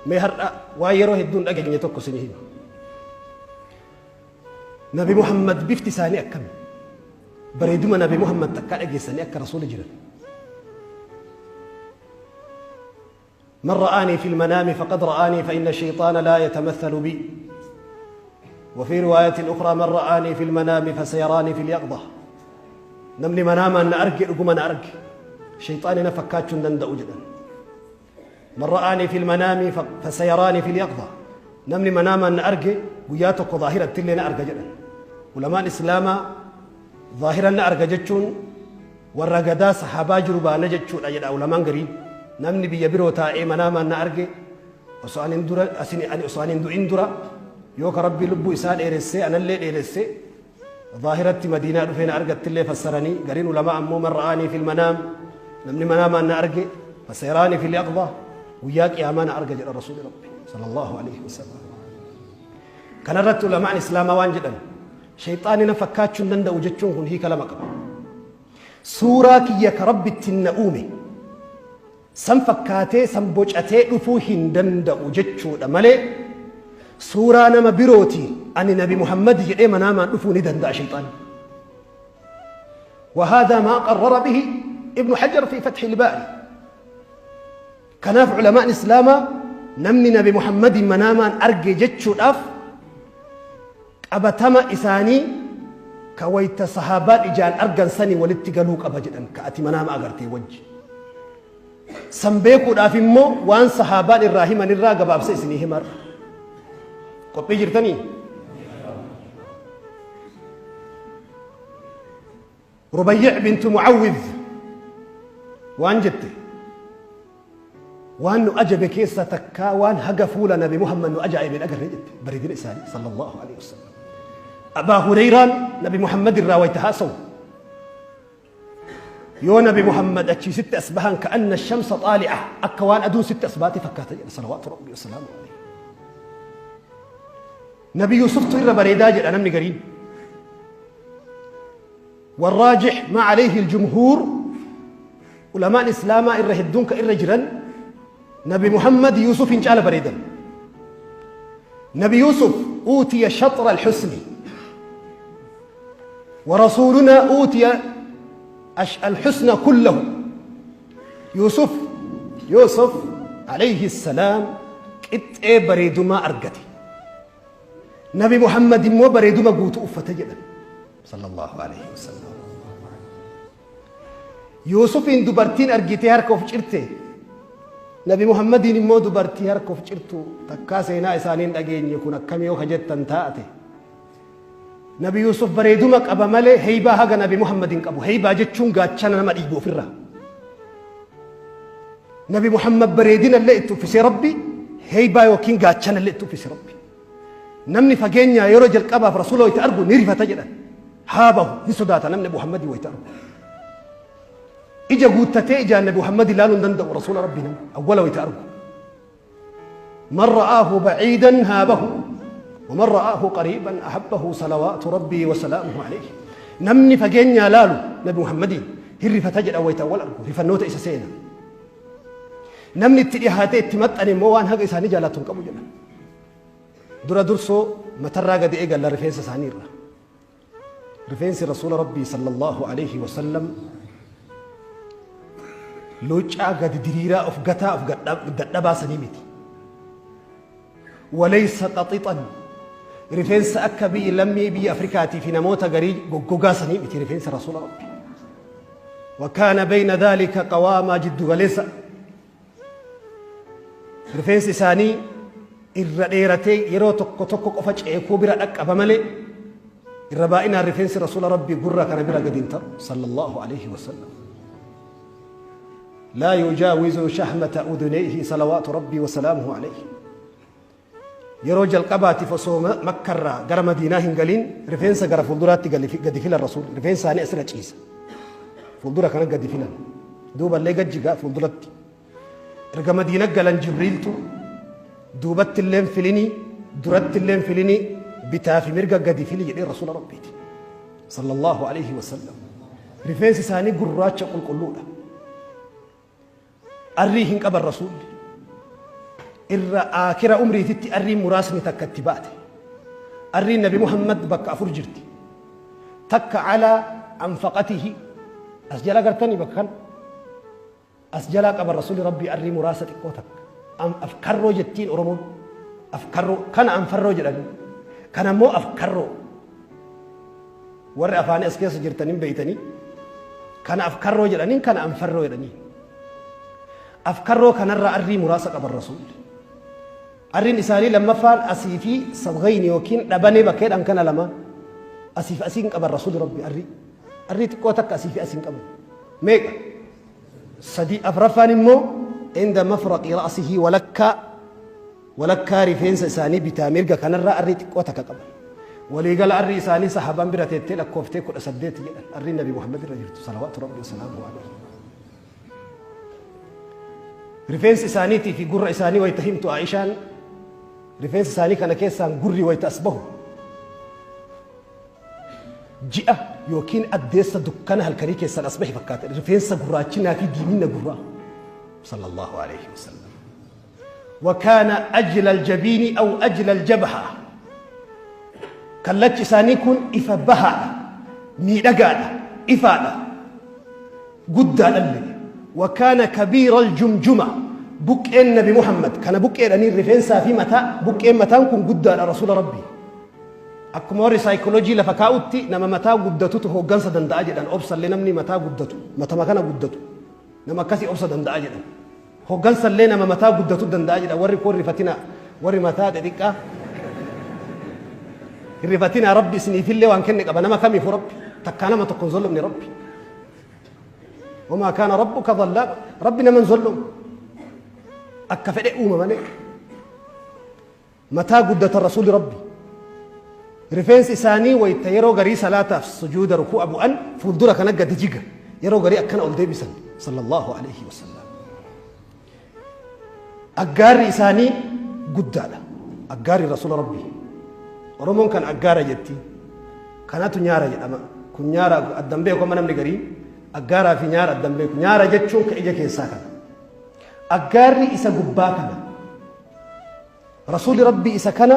Mee har'a waan yeroo hedduu hin dhageenye tokko isinii hima. Nabi Muhammad bifti isaanii akkami? Bareeduma Nabi Muhammad takkaa dhageessanii akka rasuula jiran. من رآني في المنام فقد رآني فإن الشيطان لا يتمثل بي وفي رواية أخرى من رآني في المنام فسيراني في اليقظة نمني مناما أن أرقي أقوم أرقي شيطاني نفكاتش دندأ جدا من رآني في المنام فسيراني في اليقظة نمني مناما أن أرقي وياتك ظاهرة تلي أرقى جدا علماء الإسلام ظاهرا أرقى جتشون warra gadaa sahaabaa jiru baana jechuudha jedha ulamaan gariin. Namni biyya biroo taa'ee manaamaan na arge osoo ani hin dura asin ani osoo ani hin du'in dura yoo ka rabbi lubbuu isaa dheeressee anallee dheeresse zaahiratti madiinaa dhufee na argattillee fassaranii gariin ulamaa ammoo man ra'aanii fil manaam namni manaamaan na arge fasayaraanii fil yaqdha guyyaa qiyaamaa na arga jedha rasuuli rabbi sallallahu alaihi wasallam. Kanarratti ulamaan islaamaa waan jedhan shayxaanni na fakkaachuu hin danda'u jechuun kun hiika lama qaba. Suuraa kiyya ka Rabbi ittiin na uume san fakkaatee san bocatee dhufuu hin danda'u jechuudha malee suuraa nama birootiin ani nabi Muhammad jedhee manaamaan dhufuu ni danda'a shayxaanni. وهذا ما قرر به ابن حجر في فتح الباري Kanaaf ulamaan Islaamaa namni Nabi Muhammadiin manaamaan arge jechuudhaaf qabatama isaanii ka wayta sahaabaan ijaan argan sanii walitti galuu qaba jedhan ka ati manaama agartee wajji. San beekuudhaaf immoo waan sahaabaan irraa himan irraa gabaabsa isinii hima har'a. Qophii jirtanii? Rubayyi' bintu Mucawwidh waan jette, Waan nu ajabe keessaa takkaa waan haga fuula Nabi Muhammad nu ajaa'ibe hin agarre jette bareedina isaanii sallallahu alaihi wasallam. Abaa Hureyraan Nabi Muhammad irraa wayta haasawu yoo Nabi Muhammad achii sitti as bahan ka'anna shamsa xaali'a akka waan aduun sitti as baate fakkaata jedha salawaatu rabbi wasalaamu alaihi. Nabi Yuusuftu irra bareedaa jedha namni gariin. والراجح ما عليه الجمهور علماء الإسلام إر هدون كإر جران نبي محمد يوسف إن شاء بريدا نبي يوسف أوتي شطر الحسن ورسولنا أوتي الحسن كله يوسف يوسف عليه السلام قطعي بريدما أرقتي Nabi Muhammad immoo bareeduma guutuu uffate jedhan. Sallallahu alaihi wasallam. Yuusufiin dubartiin argitee harka of cirte. Nabi Muhammadiin immoo dubartii harka of cirtu takkaa seenaa isaanii hin dhageenye kun akkam yoo ka jettan taate. Nabi Yuusuf bareeduma qaba malee heybaa haga Nabi Muhammad hin qabu. Heybaa jechuun gaachana nama dhiibu ofirraa. Nabi Muhammad bareedina illee itti uffisee Rabbi heybaa yookiin gaachana illee itti uffise Rabbi. Namni fageenyaa yeroo jalqabaaf Rasuula wayita argu ni rifata jedhan. Haa bahu ni sodaata namni Muhammadii wayita argu. Ija guuttatee ijaan Nabi Muhammad ilaaluu hin danda'u Rasuula Rabbi namni awwala wayita argu. Man ra'aahu baciidan haa bahu ومن رآه قريبا أحبه صلوات ربي وسلامه عليه namni fageenyaa laalu nabi muhammadiin hin rifata jedha wayita wal argu rifannoota isa seena namni itti dhihaatee itti maxxane immoo waan haga isaanii jaalatu hin qabu jedha dura dursoo matarraa gadi eegalla rifeensa isaanii irra Rifeensi Rasuula Rabbii sallallahu aleyhi wa sallam luuccaa gadi diriiraa of gataa of dadhabaa sanii miti. Walaysa qaxixan rifeensa akka biyyi lammii biyya Afrikaatii fi namoota garii goggogaa sanii miti rifeensa Rasuula Rabbii. Wakaana bayna dhaalika qawaamaa jiddu galeessa Rifeensi isaanii irra dheeratee yeroo tokko tokko qofa ceekuu bira dhaqqaba malee irra baay'inaan rifeensi Rasuula Rabbii gurra kana bira gadi hin ta'u sallallahu alaihi wasallam. Laa yujaawizu shahmata udunayhi salawaatu Rabbii wasalaamuhu alaihi. Yeroo jalqabaatiif osoo Makkarraa gara Madiinaa hin galiin rifeensa gara fuulduraatti gadi filan Rasuulli. Rifeensa isaanii asirra ciisa. Fuuldura kana gadi filan. Duuballee gad jiga fuulduratti. Erga Madiina galan Jibriiltu duubatti illee filinii duratti illee filinii bitaa fi mirga gadi fili jedhee Rasuula Rabbiiti. Sallallahu alaihi wasallam. Rifeensi isaanii gurraacha qulqulluudha. Arrii hin qaban Rasuulli. Irra aakira umriititti arriin muraasni takka itti baate. Arriin Nabi Muhammad bakka afur jirti. Takka calaa anfaqatihi, as jala gartanii bakka kana. As jalaa qaban Rasuulli Rabbii arrii muraasa xiqqoo takka. Afkarroo jettiin Oromoon. Afkarroo. Kana anfarroo jedhanii. Kana immoo afkarroo. Warri afaanii as keessa jirtan hin beeytanii. Kana afkarroo jedhaniin, kana anfarroo jedhanii. Afkarroo kanarraa arrii muraasa qaban Rasuulli. Arriin isaanii lammaffaan asii fi sabgayni yookiin dhabanee bakka jedhan kana lamaan. Asii fi asiin qaban Rasuulli Rabbii arrii. Arrii xiqqoo takka asii fi asiin qaban. Meeqa? Sadi. Afraffaan immoo inda mafraqi ra'sihi, walakkaa rifeensa isaanii bitaa mirga kanarraa arrii xiqqoo takka qaban. Waliigala arrii isaanii sahaabaan bira teettee lakkooftee 18 jedhan, arrii Nabi Muhammad irra jirtu, salawaatu Rabbi wasalaamuhu alayhi. Rifeensi isaaniitii fi gurra isaanii wayita himtu Aishaan, rifeensa isaanii kana keessaan gurri wayita as bahu ji'a yookiin addeessa dukkana halkanii keessaan as bahe fakkaata. Rifeensa gurraachinaa fi diimina gurraa, sallallahu alayhi wasallam. Wakaana ajla aljabiini aw ajla aljabha. Kallachi isaanii kun ifa bahaadha, miidhagaadha, ifaadha, guddaadhallee. Wakaana kabiira aljumjuma. Buqqeen Nabi Muhammad kana buqqeedhanii rifeensaa fi mataa, buqqeen mataan kun guddaadha Rasuula Rabbii. Akkuma warri saayikooloojii lafa kaa'utti, nama mataa guddatutu hooggansa danda'a jedhan. Obsallee namni mataa guddatu, matama kana guddatu, nama akkasii obsa danda'a jedhan. Hooggansallee nama mataa guddatu danda'a jedhan. Warri kun rifatina, warri mataa xixiqqaa hin rifatina. Rabbi isiniifillee waan kenne qaba. Nama kamiifu Rabbi takkaa nama tokko hin zollomne Rabbi. Wamaa kaana rabbuka dhallaama. Rabbi nama hin zollomu. Akka fedhe uuma malee. Mataa guddatan Rasuulli Rabbi. Rifeensi isaanii wayta yeroo garii salaataaf sujuuda ruku'a bu'an fuuldura kana gadi jiga. Yeroo garii akkana ol deebisan, sallallahu alayhi wasallam. Aggaarri isaanii guddaadha. Aggaarri Rasuula Rabbi. Oromoon kan aggaara jetti. Kanatu nyaara jedhama. Kun nyaara addan beeku amma namni garii. Aggaaraa fi nyaara addan beeku. Nyaara jechuun ka ija keessaa kana. Aggaarri isa gubbaa kana. Rasuulli Rabbii isa kana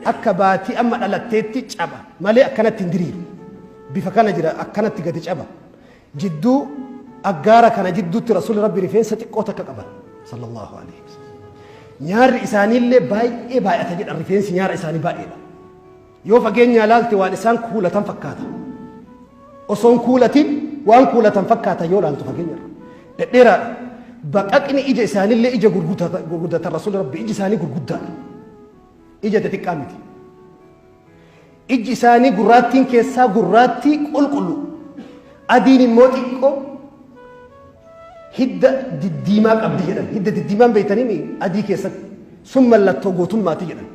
akka baatii amma dhalatteetti caba malee akkanatti hin diriiru. Bifa kana jira, akkanatti gadi caba. Jidduu aggaara kana jidduutti Rasuulli Rabbii rifeensa xiqqoo takka qaban, sallallahu alaihi wasallam. Nyaarri isaaniillee baay'ee baay'ata jedhan, rifeensi nyaara isaanii baay'eedha. Yoo fageenyaa laalte waan isaan kuulatan fakkaata. Osoo hin kuulatin waan kuulatan fakkaata yoo laaltu fageenyarra. Dhedheeraadha. Baqaqni ija isaaniillee ija gurguddatan Rasuulli Rabbi, iji isaanii gurguddaadha. Ija xixiqqaa miti. Iji isaanii gurraattiin keessaa gurraattii qulqulluu. Adiin immoo xiqqoo hidda diddiimaa qabdi jedhan. Hidda diddiimaan beektanii adii keessatti sun mallattoo gootummaati jedhan.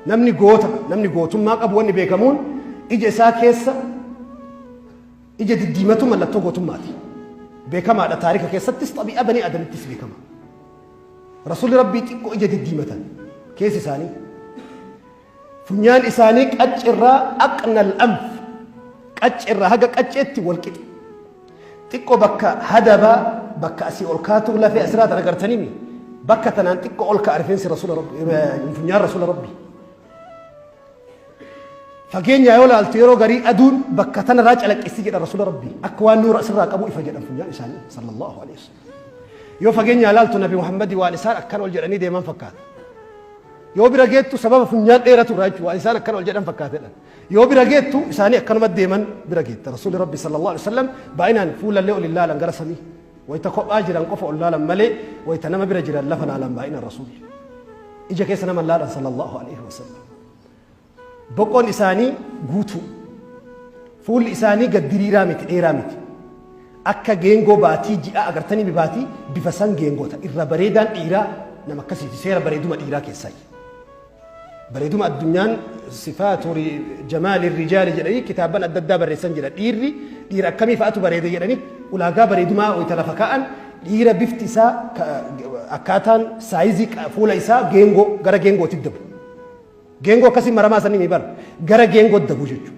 Namni goota, namni gootummaa qabu wanni beekamuun ija isaa keessa ija diddiimatu mallattoo gootummaati. Beekamaadha, taarika keessattis xabii'a banii Adamittis beekama. Rasuulli Rabbii xiqqoo ija diddiimatan keessi isaanii. Funyaan isaanii qaccirraa, aqnal anf, qaccirraa haga qacceetti wal qixa. Xiqqoo bakka hadabaa, bakka asii ol kaatu lafee asirraa tan agartanii, bakka tanaan xiqqoo ol ka'a rifeensi Rasuula Rabbi, funyaan Rasuula Rabbi. Fageenya yoo laaltu yeroo garii aduun bakka tanarraa calaqqisi jedha Rasuula Rabbi. Akka waan nuura asirraa qabu ifa jedhan funyaan isaanii, sallallahu alaihi wasallam. Yoo fageenya laaltu Nabi Muhammadi waan isaan akkan ol jedhanii deeman fakkaata. Yoo bira geettu sababa funyaan dheeratu irraa jechuudha, waan isaan akkana ol jedhan fakkaatedha. Yoo bira geettu isaanii akkanuma deeman bira geetta. Rasuulli Rabbi sallallahu alaihi wasallam baay'inaan fuulallee ol hin laalan gara samii. Wayita kophaa jiran qofa ol laalan malee wayita nama bira jiran lafa laalan baay'inaan Rasuulli. Ija keessa nama laalan, sallallahu alaihi wasallam. Boqoon isaanii guutuu. Fuulli isaanii gad diriiraa miti, dheeraa miti. Akka geengoo baatii ji'aa agartanii, baatii bifa san geengoota. Irra bareedaan dhiiraa nama akkasiiti, seera bareeduma dhiiraa keessaa. Bareeduma addunyaan sifaatu jamaali rijaali jedhanii kitaaban adda addaa barreessan jira. Dhiirri dhiira akkamii fa'atu bareeda jedhanii ulaagaa bareedumaa wayita lafa kaa'an, dhiira bifti isaa, akkaataan saayizii fuula isaa geengoo, gara geengootti dabu. Geengoo akkasii maramaa sanii mi bara gara geengootti dabu jechuudha.